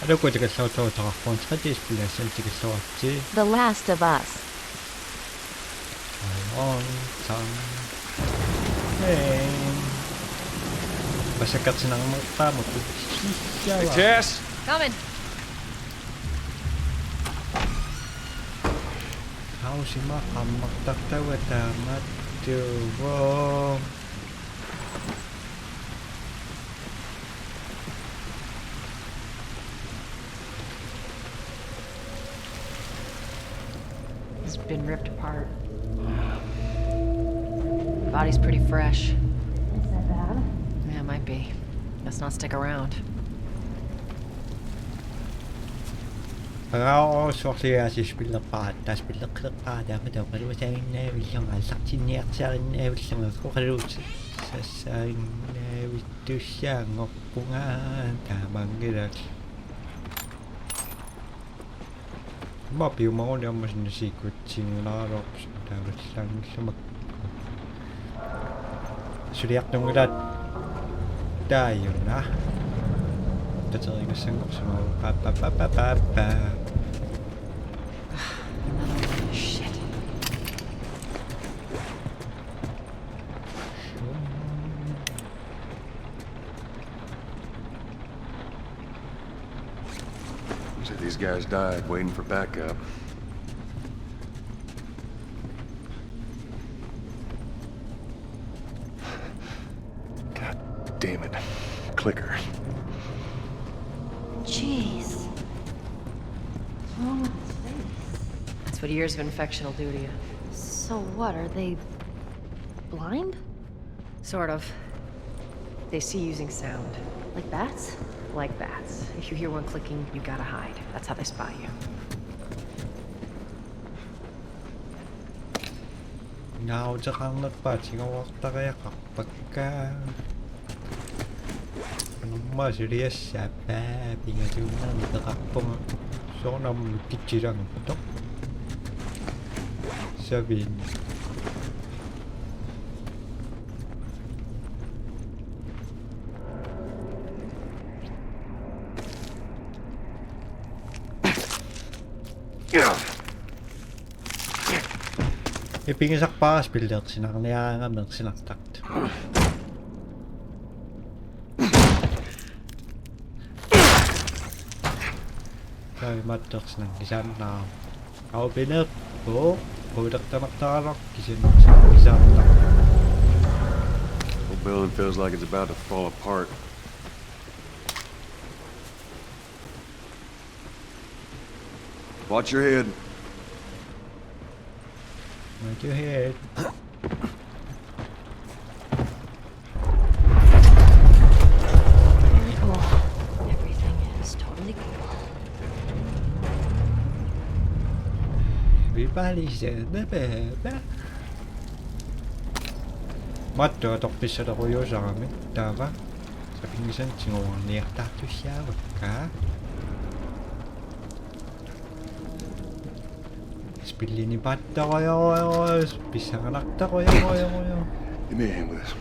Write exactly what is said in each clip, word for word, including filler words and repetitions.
Aluu, tikilluaritsi, taqarpuun tretten spillersin tikilluaritsi. The Last of Us. Long time. Hey. Massakkut sinarnerpaamut. Hey, Tess. Coming. Hausi maqammartartava taamattuvo. It's been ripped apart. Body's pretty fresh. Is that bad? Yeah, it might be. Let's not stick around. Raa, soorlu aasiit spillerpaat, taava spilleqqilerpaat, taava oqaluuserinnaavillunga, aallartinniartarinnaavillugu, oqaluussassarinnaavittussaanngorpunga, taamaanngilaq. Aamma piumagunik aamma sinna siikutsinngunaarluarpoq taavallaanngillumakku. Suliartunngilaat taajuna. Taterigassanngorsimavoq. Pa, pa, pa, pa, pa, pa. Another one. Shit. Looks like these guys died waiting for backup. God damn it. Clicker. Jeez. What's wrong with his face? That's what years of infection will do to you. So what, are they blind? Sort of. They see using sound. Like bats? Like bats. If you hear one clicking, you gotta hide. That's how they spot you. Nauteqarnerpaat tiguartariaqarpakka. Aamma suliassappat pingasuunnarmik peqarpunga, soorunami kitsilanngortoq. Saviin. Ipigisarpara spillersinarniaraangat meersinartartut. Taamaattorsinaq kisaannaa. Aupinerpoq, uilertamartaralaq kisianni kisaannaq. Whole building feels like it's about to fall apart. Watch your head. Watch your head. Very cool. Everything is totally cool. Everybody's in the bed. Mattu atorpissalerujuusarami taava. Sapinngisannik tiguarniartartussaavakka. Spillini pattorujorujoru, pissanganartorujorujoru. Give me a hand with this.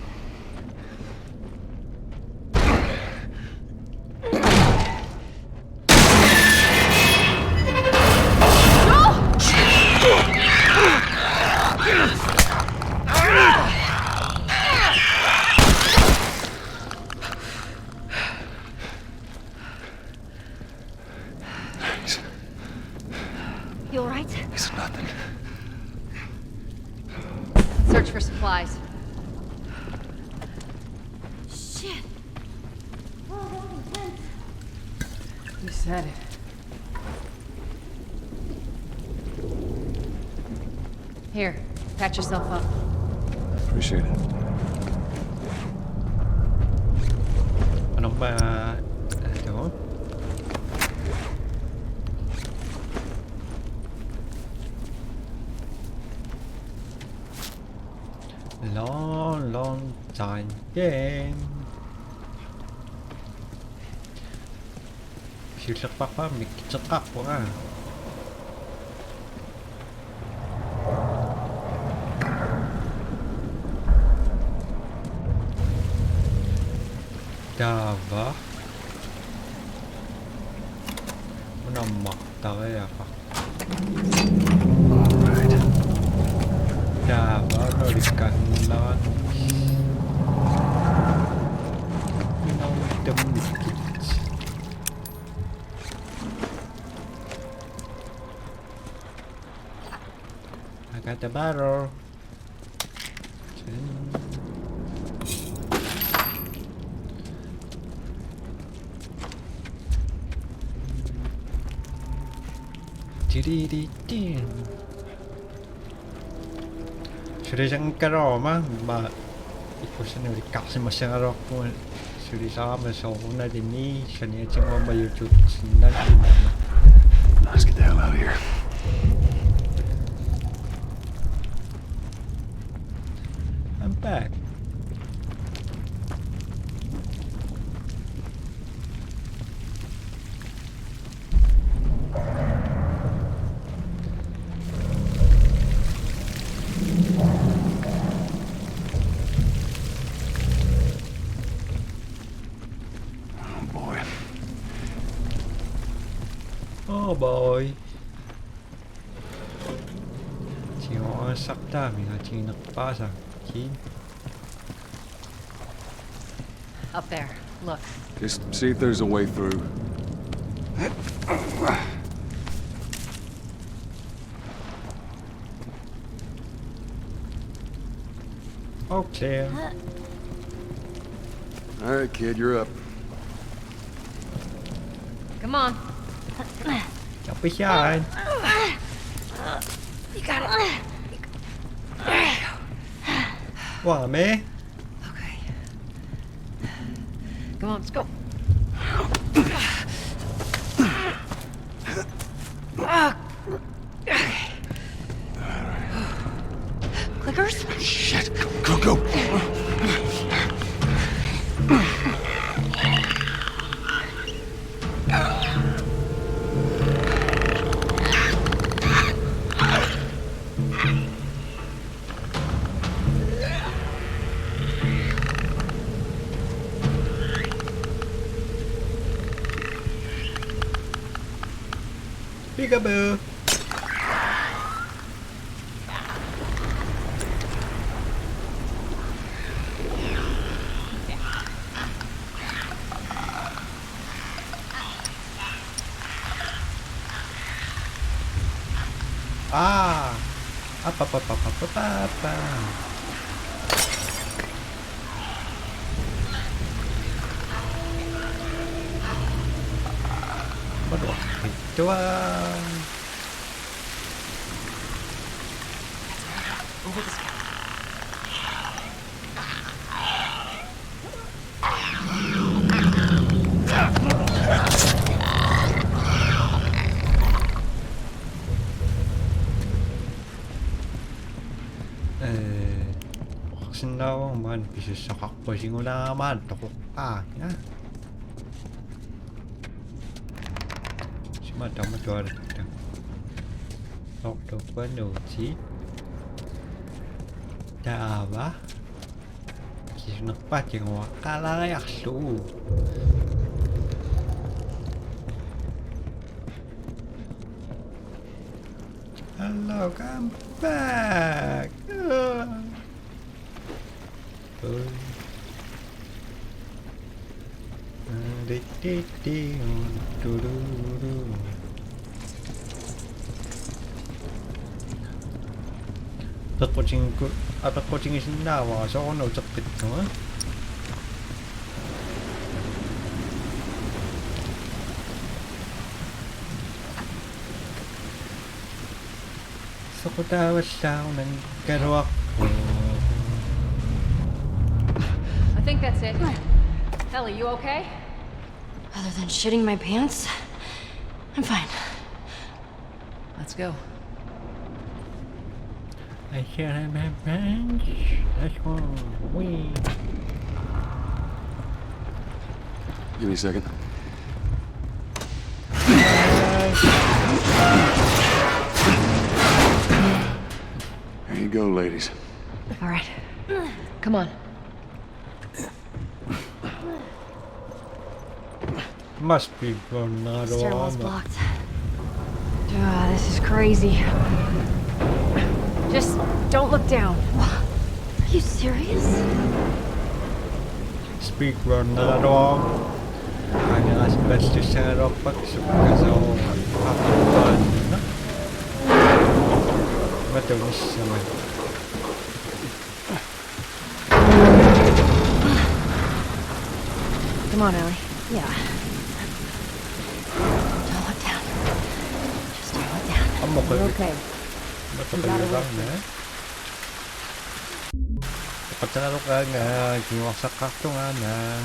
You all right? It's nothing. Search for supplies. Shit. Oh, that was intense. You said it. Here, patch yourself up. Appreciate it. Ano ba? Ito. Long, long time game. Siullerpaamik teqqaarpunga. Taava. Ammartariaqarpoq. Taava ulikkaannaran. Minautammikkit. I got the barrel. Tiri-ri-tin. Sulisangakkaluaruma, ma ikkussani ulikkaarsimassagaluarpunga, sulisarama soorunalimi saniatigut aamma YouTube-ersinnaalerama. Let's get the hell out of here. I'm back. Oh boy. Oh boy. Tiguassartaami, atiginerpaasara. Ki. Up there. Look. Just see if there's a way through. All clear. All right, kid, you're up. Come on. Don't be shy. You got it. Well, me. Okay. Come on, let's go. Ah, okay. Clickers? Shit. Go, go, go. Peekaboo. Ah. Up, up, up, up, up, up, up, up. What do I do? I Over this. Eh, sinnaavara maani pisussaqarpugut, singulaamaat toqoqqaanga. Sima tama tuaratta. Toqtoqpanuuti. Taava. Kisunerpaat tiguaqqaalaariarlugu. Hello, come back. Ah. Oh. Ah, di, di, di, oh, du, du, du. Apeqqutigisinnaavara soorunami uteqqittunga. Soqutaavallaarunanngikkaluarpoq. I think that's it. Ellie, you okay? Other than shitting my pants, I'm fine. Let's go. I shit my pants. Let's go. Wee. Give me a second. There you go, ladies. All right. Come on. Must be from another one. Stairwell's blocked. Ah, this is crazy. Just don't look down. Are you serious? Speedrunnerugaluarpara. Qaangerasipallussagaluarpara sukkasuugaluarpara. Matunissamut. Come on, Ellie. Yeah. Don't look down. Just don't look down. Ammaqalu. You're okay. Matunissamut. Qataralukaanga, kinguarsaqqaartungaana.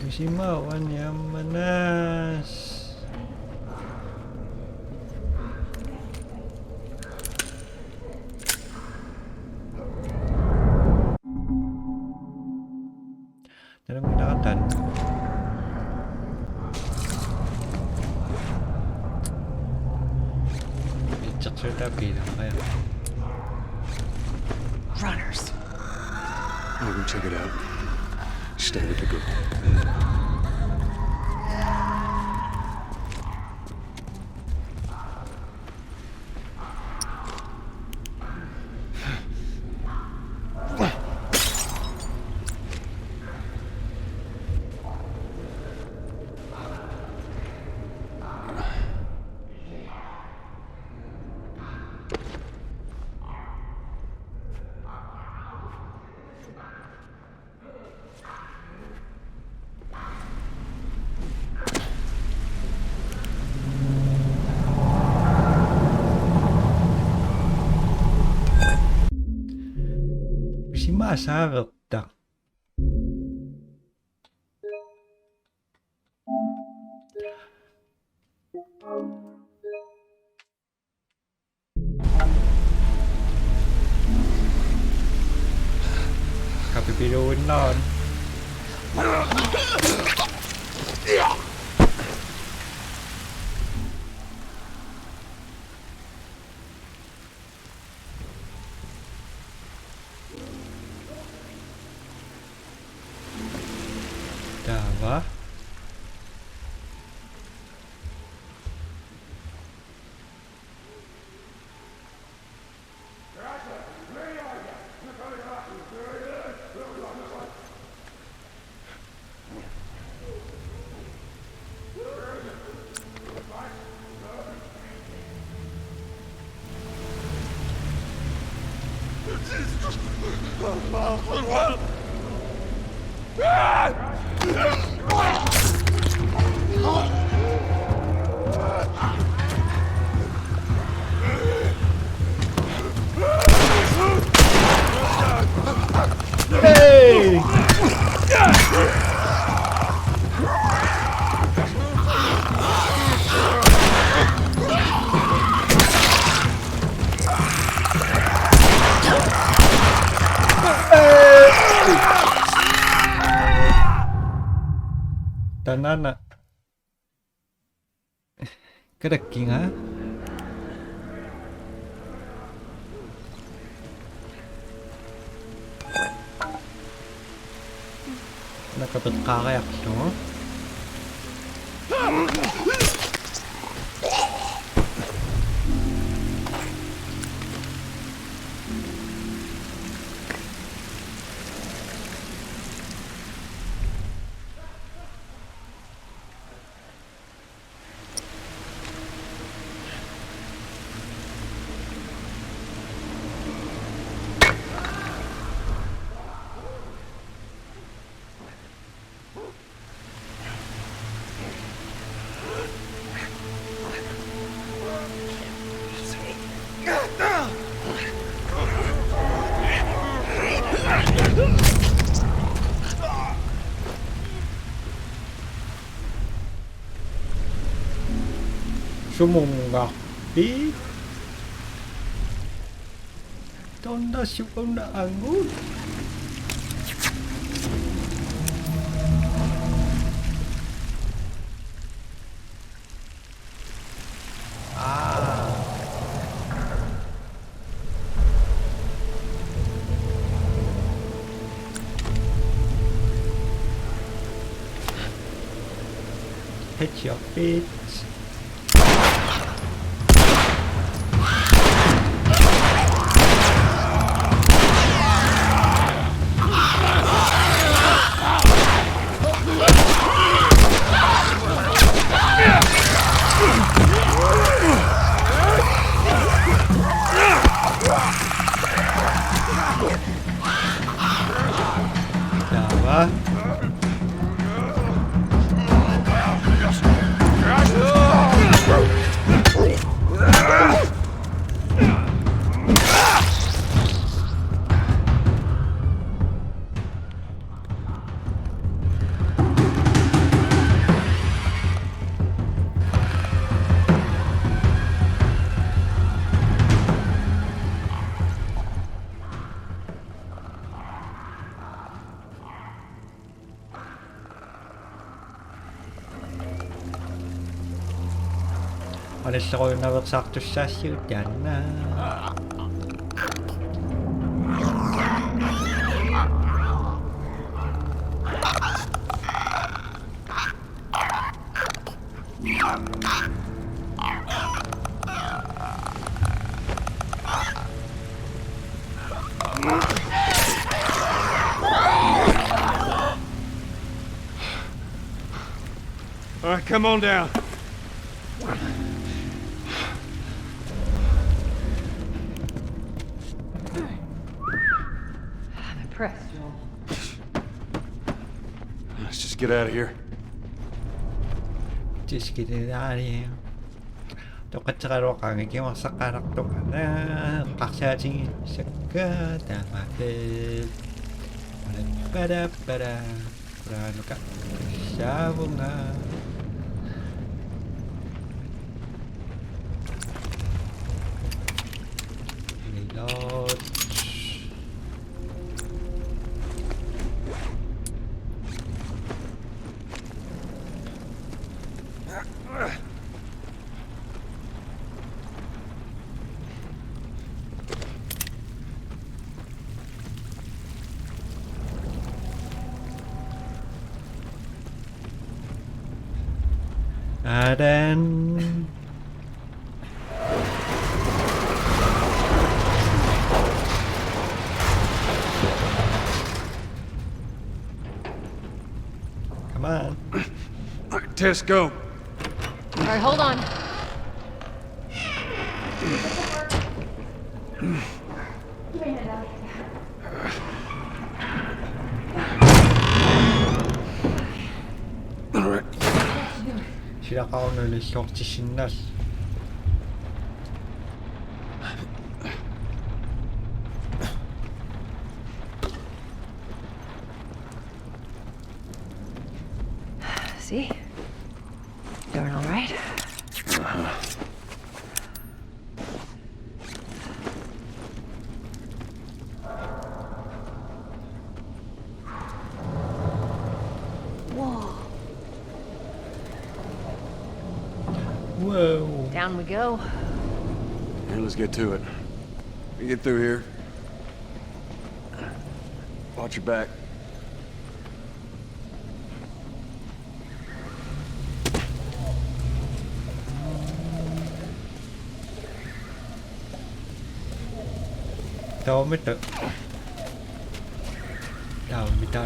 Tusima wan yammanas. Tamanna minaqatan. Itseqsuutaappiila, aja. Runners. I'll go check it out. Stay with the group. Tusima saavertaq. Kapipiluunnaarun. Taava. Hey! Taanna. Kadakkinga. Nakapeqqaariarlugu. Sumunga. Pi? Tonda sukuna angut. Hit your feet. Taava. Anillerujunnaveersaartussaassiuk taanna. All right, come on down. I'm impressed, Joel. Let's just get out of here. Just get it out of here. Toqqateqaruaqaanga kinguarsaqaanartoq. Qarsaatigisakka taamaappoq. Para, para, para. Qulaanuka saavunga. Reload. And then Come on. All right, Tess, go. All right, hold on. All right. Silaqarunnaarlugu illuartissinnaallugu. See? Doing all right? Whoa. Whoa. Down we go. Yeah, let's get to it. We get through here. Watch your back. Taamita. Taamita.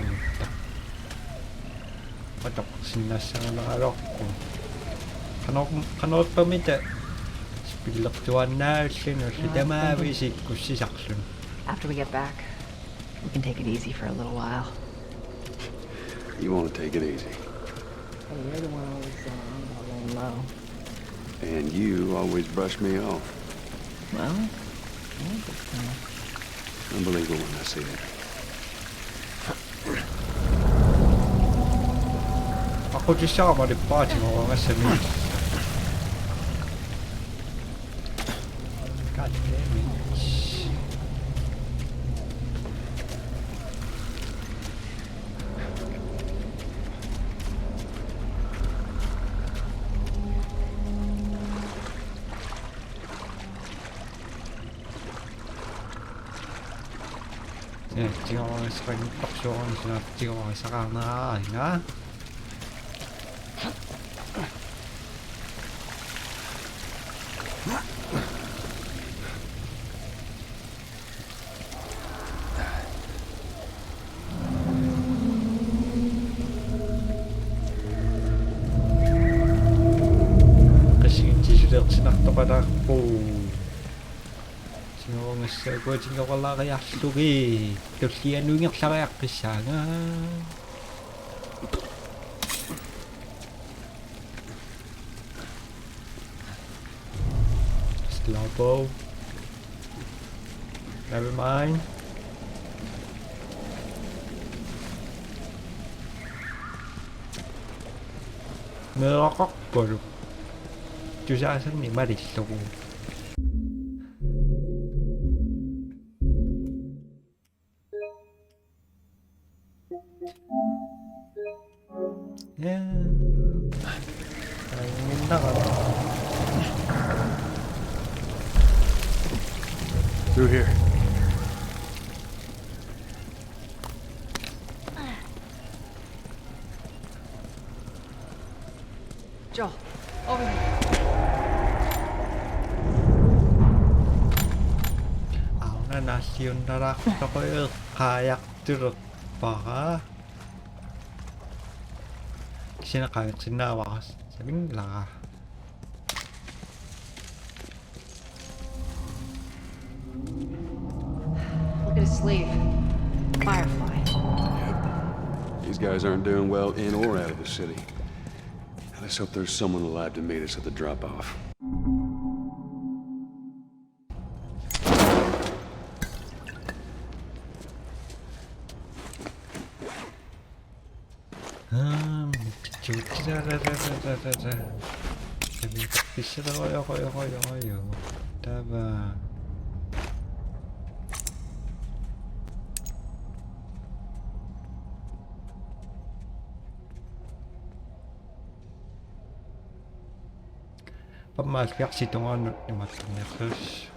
Atorsinnassagaluarukku. Qanor-, qanorpamita spillertuaannarlugu ullut tamaasa ikkussisarluni. After we get back, we can take it easy for a little while. You want to take it easy. Hey, you're the one always saying I'm gonna lay low. And you always brush me off. Well, I ain't this time. I believe it when I see it. Aqutissama de party mo nga semi. God damn it. Ja, tigorisaqartorsuarmik suna tigorisaqarneraariga. Nartoqalaarpoq. Sinnguungassaagut sinnguqalaariarlugit. Tullianut ingerlariaqqissaanga. Slowpoke. Never mind. Meeraqarpalu. Tusaasannik malillugu. Yeah. Anginnaqaaq. Through here. Joel, over here. Auna nalliunnalaartoq eqqaajartulerpara. Kisianni qaangersinnaavara sapinngilara. Look at his sleeve. Firefly. Yep. These guys aren't doing well in or out of the city. Let's hope there's someone alive to meet us at the drop-off. Aam, pitsuukkisararararara. Taava pissararujorujorujorujor. Taava. Pammaasiarsi tungaannut imaattorniarlusi.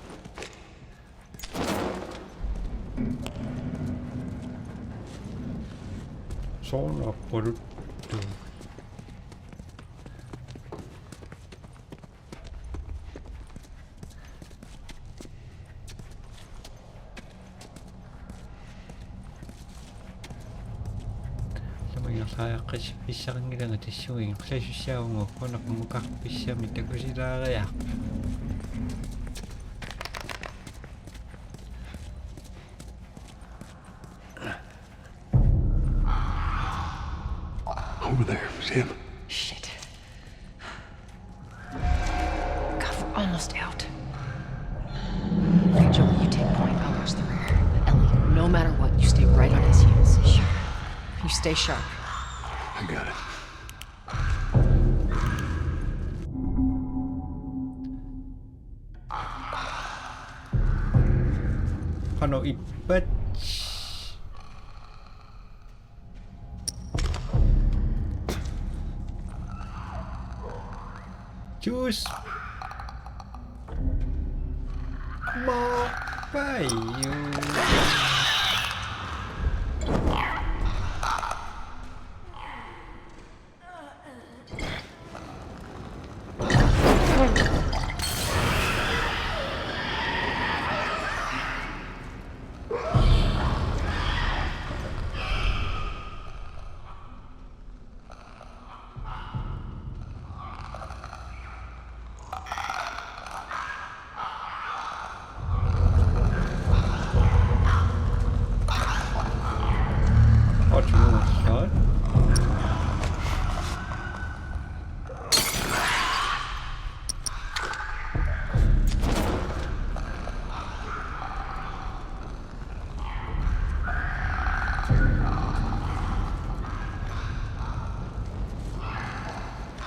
Soorlu appaluttu. Tamaasa ingerlariaqqissarinngilanga tassunga ingerlasussaavugut, una qummukarfissamik takusilaariarput. Over there, see him? Shit. God, we're almost out. Joel, you take point, I'll watch the rear. But Ellie, no matter what, you stay right on his heels. Sure. You stay sharp. I got it. Qanoq ippat? Juice. Maqpayu.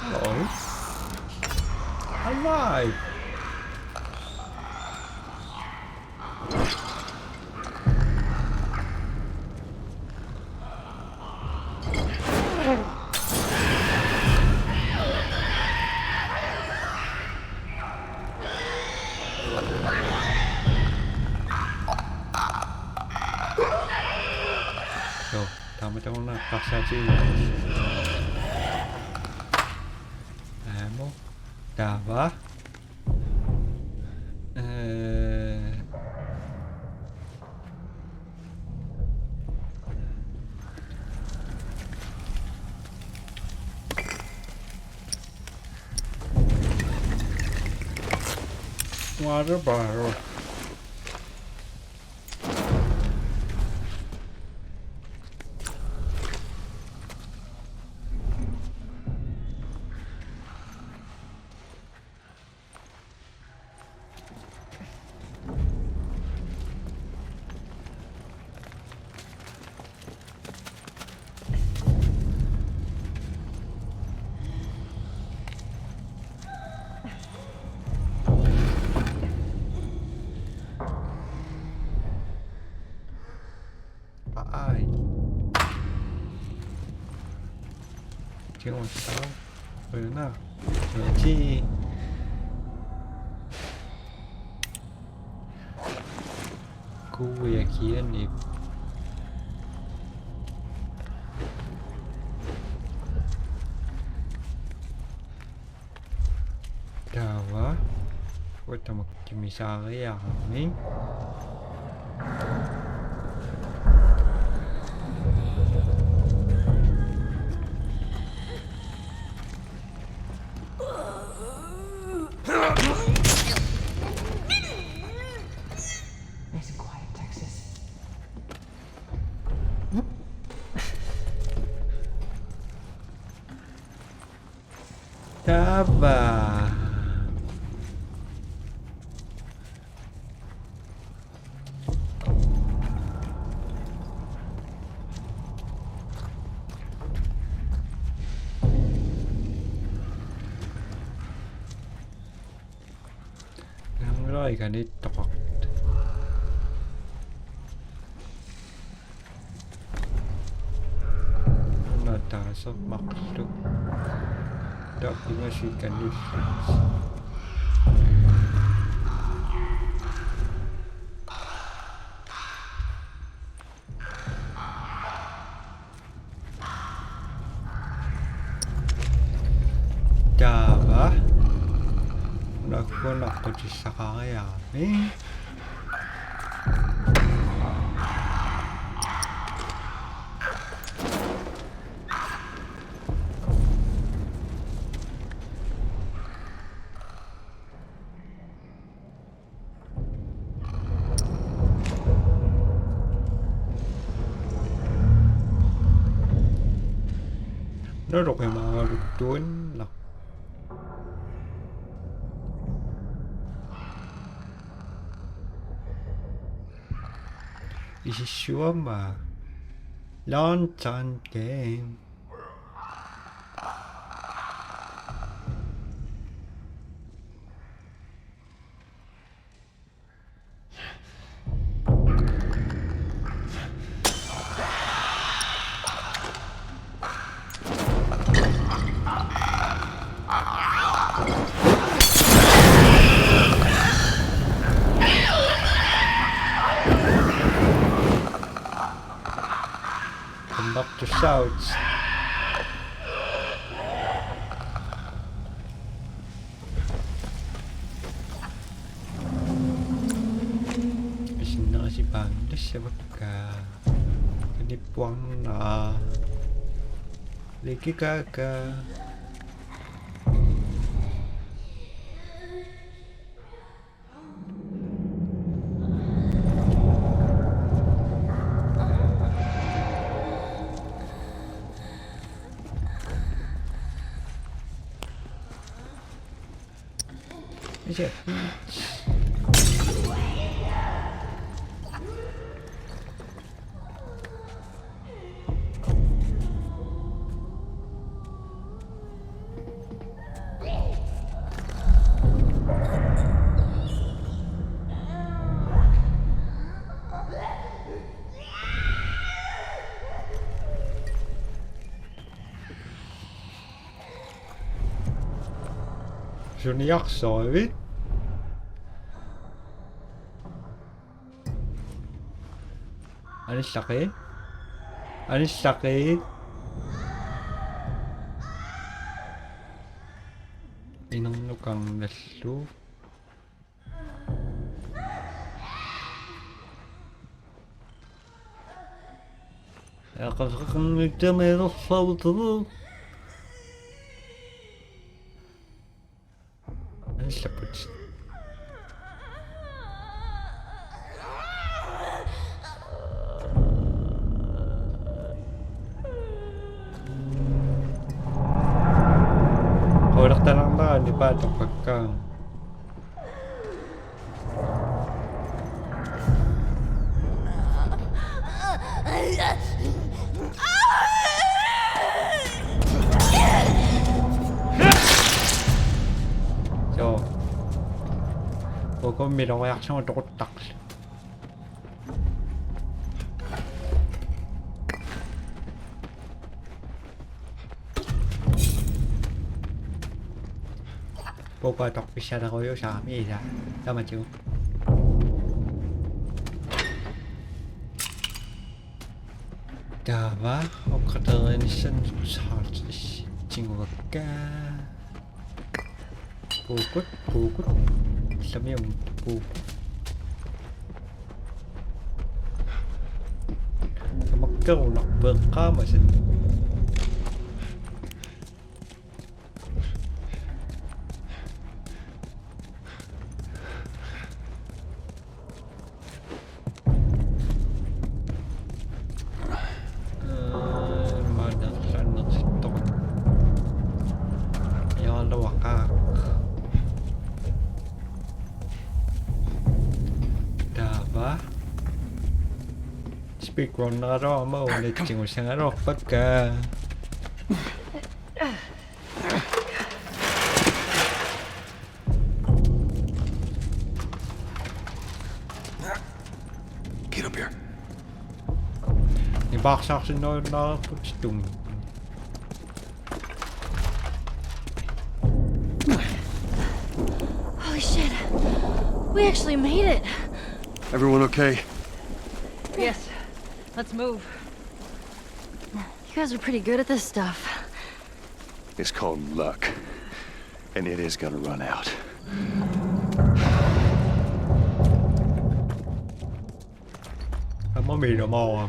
Hello. Alive. Joo, taama taanna eqqarsaatiginngilara. Aamma. Taava. Eh. Water bottle. Ai. Tiumassaa. Uina. Tiuti. Kuiakianni. Taava. Uattamakki misariarmi. Nice and quiet, Texas. Taava. Nangilai kanittoqartut. Una taasermaqlu. Tappingasikkanillu. Taava. Una kunaqqutissaqariarmi. Nuluqimaarutuinnaq. Isissuama. Long time game. Come back to shouts. Isinnaasipaanga tassavakka. Kanippuarnera. Likikaka. Is it? Suniarsuarivit? Anillaqi? Anillaqi? Inernukarnallu. Eqqarsaqarnikkama ilersaarutulu. Anillapputit. Olertalarnera nipaat toqqakkaa. Joo. Uku miloriarsugut toquttarlu. Puku atorpissalerujuusaami ila tamatigut. Taava oqateerinissan saartissiguakka. Puukut, puukut. Allamium puukut. Tamakkerunarpoq eqqaamasat. Ee, maanna erlannersittoq. Jaaluaqaaq. Taava. Speedrunneruama unitsigussagaluarpakka. Get up here. Nipaarsaarsinnaajunnaarput tungi. Holy shit. We actually made it. Everyone okay? Yes. Let's move. You guys are pretty good at this stuff. It's called luck. And it is gonna run out. Aamma miilumaarama.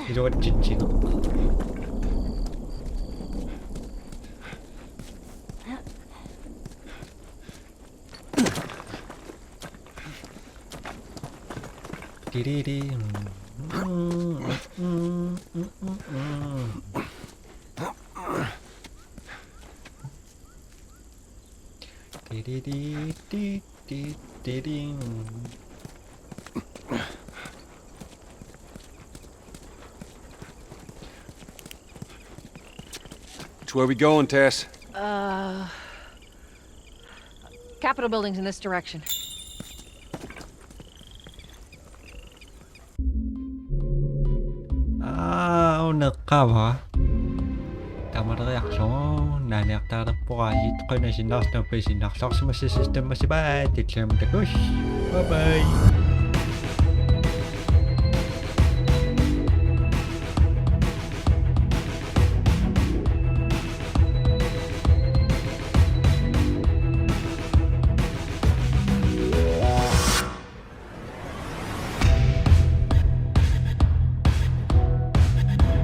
Iluatsitsineq. Tiriri. Tiriri, ti, ti, tiri. Which way we going, Tess? Uh, Capitol building's in this direction. Aa, uneqqava. Tamaleriarlugu naaniartaalerporaasiit, quna sinnaartoq pisinnarsorsimassassi tammasipaat, titleem takus. Bye bye.